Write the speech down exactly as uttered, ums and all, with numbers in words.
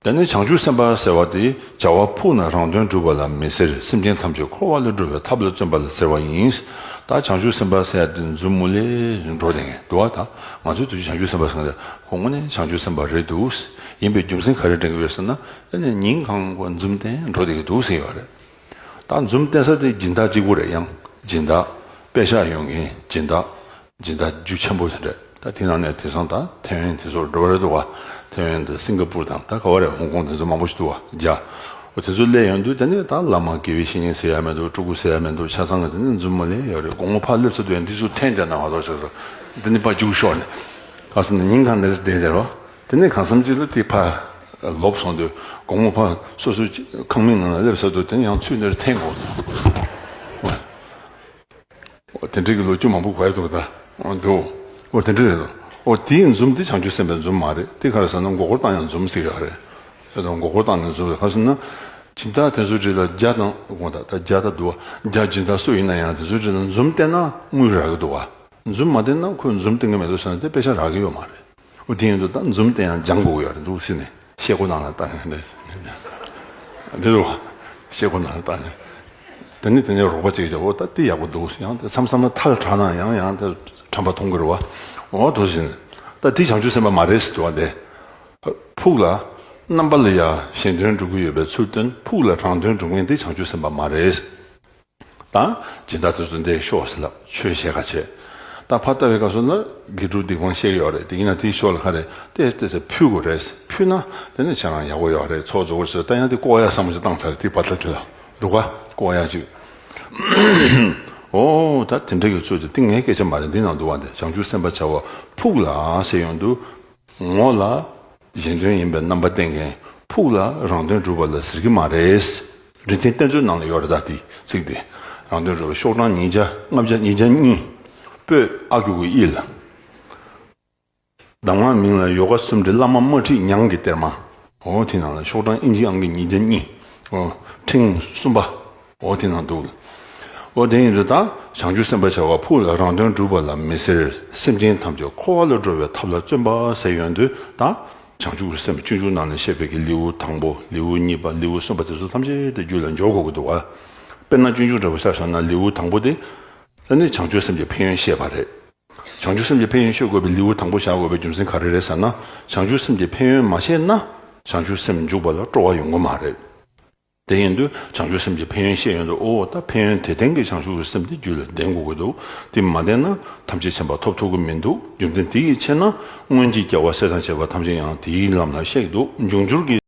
དེ་ནི་བྱང་ཆུབ་སེམས་དཔའ་ཟེར་བ་དེ་བྱ་བ་ཕུགས་ན་རང་དོན་སྒྲུབ་པ་ལ་མི་ཟེར། སེམས་ཅན་ཐམས་ཅད་འཁོར་བ་ལས་སྒྲོལ་བའི་ཐབས་ལ་བརྩོན་པ་ལ་ཟེར་བ་ཡིན། ད་བྱང་ཆུབ་སེམས་དཔའ་ཟེར་ཡ་དེ་འཛུམ་མུ་ལེ་འགྲོ་བསྡད་མཁན་འདུག་བ། ད་ང་ཚོས་དུས་ཅི་བྱང་ཆུབ་སེམས་དཔའ་ཟེར་ན་ཁོ་དངོས་གནས་བྱང་ཆུབ་སེམས་དཔའ་རེད་འདུག། ཡིན་པའི་རྒྱུ་མཚན་ག་རེ་དྲན་གྱི་ཡོད་ཟེར་ན། དེ་ནི་ཉིན་གང་ཁོ་འཛུམ་བསྟན་འགྲོ་བསྡད་ཀྱི་འདུག་ཟེར་ཡོད་རེད། ད་འཛུམ་བསྟན་ས་དེ་སྦྱིན་བདག་གཅིག་པུ་རེད། ཡང་སྦྱིན་བདག་པེ་ཤག་ཡོད་མཁན་སྦྱིན་བདག་སྦྱིན་བདག་རྒྱུ་ཆེན་པོ་དེ་རེད། ད་དེ་ནང་ནས་དེང་སང་ད་ཐེ་ཝན་དེ་ཚོར་འགྲོ་བ་རེད་འདུག་བ། ཐེ་ཝན་དང་སིང་ག་པུར་དང་ད་ག་བ་རེད། ཧོང་ཀོང་དེ་ཚོ་མང་པོ་ཞིག་འདུག་བ། རྒྱ། འོ་དེ་ཚོ་སླེབས་ཡོང་དུས་དེ་ནས་ད་བླ་མ་དགེ་བའི་བཤེས་གཉེན་ཟེར་ཡ་མི་འདུག། ཕྲུ་གུ་ཟེར་ཡ་མི་འདུག། ཆ་ཚང་གི་དེ་ནས་འཛུམ་མུ་ལེ་ཡོད་རེད། དགོང་མོ་ཕར་སླེབས་ཚར་དུས་ཡང་འདི་ཚོ་འཐེན་བསྡད་ན་མ་གཏོགས་ཟེར་སོ། འདི་ནི་ཕར་རྒྱུགས་ཤོར་ནས། ག་ཟེར་ན་ཉིན་གང་འདིར་བསྡད་བསྡད་རོ། དེ་ནས་གང་འཚམ་ཅིག་ལ་དེ་ཕར་ལོབས་སོང་དུས་དགོང་མོ་ཕར་སོ་སོའི་ཁང་མིག་ནང་ལ་སླེབས་ཚར་དུས་དེ་ནས་ཡང་ཚུར་འདིར་འཐེན་དགོས་འདུག། འོ་དེ་འདྲའི་གི་ལོ་རྒྱུས་མང་པོ་གོ་ཡ་འདུག་ད། འོ་འདུག། འོ་དེ་འདྲ་རེད། འོ་དེའི་འཛུམ་དེ་བྱང་ཆུབ་སེམས་དཔའི་འཛུམ་མ་རེད། དེ་ག་རེ་ཟེར་ན་མགོ་སྐོར་བཏང་ཡང་འཛུམ་ཟེར་གི་ཡོད་རེད། དེ་དང་མགོ་སྐོར་བཏང་ནས་འཛུམ་རེད། ག་ཟེར་ན། སྦྱིན་བདག་དེ་ཚོའི་རིགས་ལ་རྒྱ་དང་དགོངས་དག་ད་རྒྱ་ད་འདུག་བ། རྒྱ་སྦྱིན་བདག་སུ་ཡིན་ན་ཡང་དེ་ཚོའི་རིགས་ལ་འཛུམ་བསྟན་ན་དངུལ་རག་གི་འདུག་བ། འཛུམ་མ་བསྟན་ན་ཁོས་འཛུམ་བསྟན་གི་མེད་འདུག་ཟེར་ན་དེ་པེ་ཤག་རག་གི་ཡོད་མ་རེད། འོ་དེ་ཡིན་དུས་ད་འཛུམ་བསྟན་ཡང་སྦྱང་དགོས་ཀྱི་ཡོད་རེད་འདུག་ཟེར་ནས་ཤེལ་སྒོ་ནང་ལ་བལྟ་ནས་རེད། འདི་རུ་ཤེལ་སྒོ་ནང་ལ་བལྟ་ནས། དེ་ནས་དེ་ནས་རོགས་པ་གཅིག་གིས་འོ་ད་དེ་ཡག་པོ་འདུག་ཟེར། ཡང་དེ་མཚམས་མཚམས་ལ་ཐལ་དྲགས་ན་ཡང་ཡང་དེ་ཁྲམ་པ་མཐོང་གི་རེད་བ། འོ་དེ་བཞིན་ད་དེ་བྱང་ཆུབ་སེམས་དཔའ་མ་རེད་ཟེར་འདུག་བ། དེ་ཕུགས་ལ་རྣམ་པ་ལ་ཡང་གཞན་དོན་སྒྲུབ་ཀྱི་ཡོད་པའི་ཚུལ་སྟོན། ཕུགས་ལ་རང་དོན་སྒྲུབ་མཁན་དེ་བྱང་ཆུབ་སེམས་དཔའ་མ་རེད། ད་སྦྱིན་བདག་དེ་ཚོ་འདི་ཤོག་ཟེར་ལབ། ཆོས་བཤད་ཁ་བྱས། ད་ཕར་ལྟ་བའི་སྐབས་སུ་ལ་དགེ་སྒྲུབ་སྡིག་སྤང་བཤད་ཀྱི་ཡོད་རེད། དེ་ཡིན་ན་དེའི་ཤོག་ལ་ག་རེ་དེ་དེ་ཚོ་ཕུལ་དགོས་རེད། ཕུལ་ན་དེ་ནི་ཆ་ཚང་ཡག་པོ་ཡོད་རེད། ཚོགས་རྫོགས་པར་བྱེད། ད་ཡང་དེ་བཀོག་ཡ་བསམ་བློ་ཅིག་བཏང་ཚར། དེ་བར་ཐག་དེ་ལ་འདུག་ག་བཀོག་ཡ་ཅིག། འོ་ད་དེ་འདྲ་གི་ཚུལ་དེ་ཏིང་ངའི་སྐད་ཆ་མ་རེད། འདི་ནང་འདུག་བ། འདི་བྱང་ཆུབ་སེམས་དཔའ་བྱ་བ་ཕུགས་ལ་ཟེར་ཡོང་དུས། ངོ་ལ་གཞན་དོན་ཡིན་པའི་རྣམ་པ་བསྟན་མཁན། ཕུགས་ལ་རང་དོན་སྒྲུབ་པ་ལ་ཟེར་གྱི་མ་རེད། རིག་འཛིན་བསྟན་བཅོས་ནང་ལ་ཡོད་རེད། ད་དེ་ཚིག་དེ། རང་དོན་སྒྲུབ་པ་ཤོག་གྲངས་ཉིས་བརྒྱ་ལྔ་བརྒྱ་ཉིས་བརྒྱ་གཉིས། པོད་ཨ་གི་གུ་ཨི་ལ། གདམས་ངག་མིང་ལ་ཡོ་ག་སུམ་ཁྲི་བླ་མ་དམར་ཁྲིད་ཉང་གི་གཏེར་མ། འོ་དེ་ནང་ལ་ཤོག་གྲངས་ཨིན་ཇི་ཨང་ཀི་ཉིས་བརྒྱ་གཉིས། འོ་ཕྲེང་གསུམ་པ། འོ་དེ་ནང་འདུག། འོ་དེ་ཡིན་དུས་ད་བྱང་ཆུབ་སེམས་དཔའ་བྱ་བ་ཕུགས་ལ་རང་དོན་སྒྲུབ་པ་ལ་མི་ཟེར། སེམས་ཅན་ཐམས་ཅད་འཁོར་བ་ལས་སྒྲོལ་བའི་ཐབས་ལ་བརྩོན་པ་ཟེར་ཡོང་དུས་ད། བྱང་ཆུབ་ཀྱི་སེམས་སྤྱོད་འཇུག་ནང་ནས་བཤད་པའི་གི་ལེའུ་དང་པོ་ལེའུ་གཉིས་པ་ལེའུ་གསུམ་པ་དེ་ཚོ་ཐམས་ཅད་དེ་རྒྱུད་ལ་འཇོག་དགོས་ཀྱི་འདུག་བ། དཔེར་ན་སྤྱོད་འཇུག་འདྲ་པོ་ཆ་བཞག་ན་ལེའུ་དང་པོ་དེ། ད་ནི་བྱང་ཆུབ་སེམས་ཀྱི་ཕན་ཡོན་བཤད་པ་རེད། བྱང་ཆུབ་སེམས་ཀྱི་ཕན་ཡོན་བཤད་དགོས་པའི་ལེའུ་དང་པོ་བཞག་དགོས་པའི་རྒྱུ་མཚན་ག་རེ་རེད་ཟེར་ན། བྱང་ཆུབ་སེམས་ཀྱི་ཕན་ཡོན་མ་བཤད་ན། བྱང་ཆུབ་སེམས་འཇུག་པ་ལ་སྤྲོ་བ་ཡོང་གི་མ་རེད། དེ་ཡིན་དུས་བྱང་ཆུབ་སེམས་ཀྱི་ཕན་ཡོན་བཤད་ཡོང་དུས། ཨོ་ད་ཕན་ཡོན་དེ་ལྡན་གྱི་བྱང་ཆུབ་ཀྱི་སེམས་དེ་རྒྱུད་ལ་ལྡན་དགོས་ཀྱི་འདུག། དེ་མ་ལྡན་ན་ཐམས་ཅད་མཁྱེན་པ་ཐོབ་ཐུབ་ཀྱི་མི་འདུག། རྒྱུ་མཚན་དེ་ཡི་ཕྱིར་ན་སྔོན་གྱི་རྒྱལ་བ་སྲས་དང་བཅས་པ་ཐམས་ཅད་ཡང་དེའི་ལམ་ལ་གཤེགས་འདུག། འབྱུང་འགྱུར་གྱི།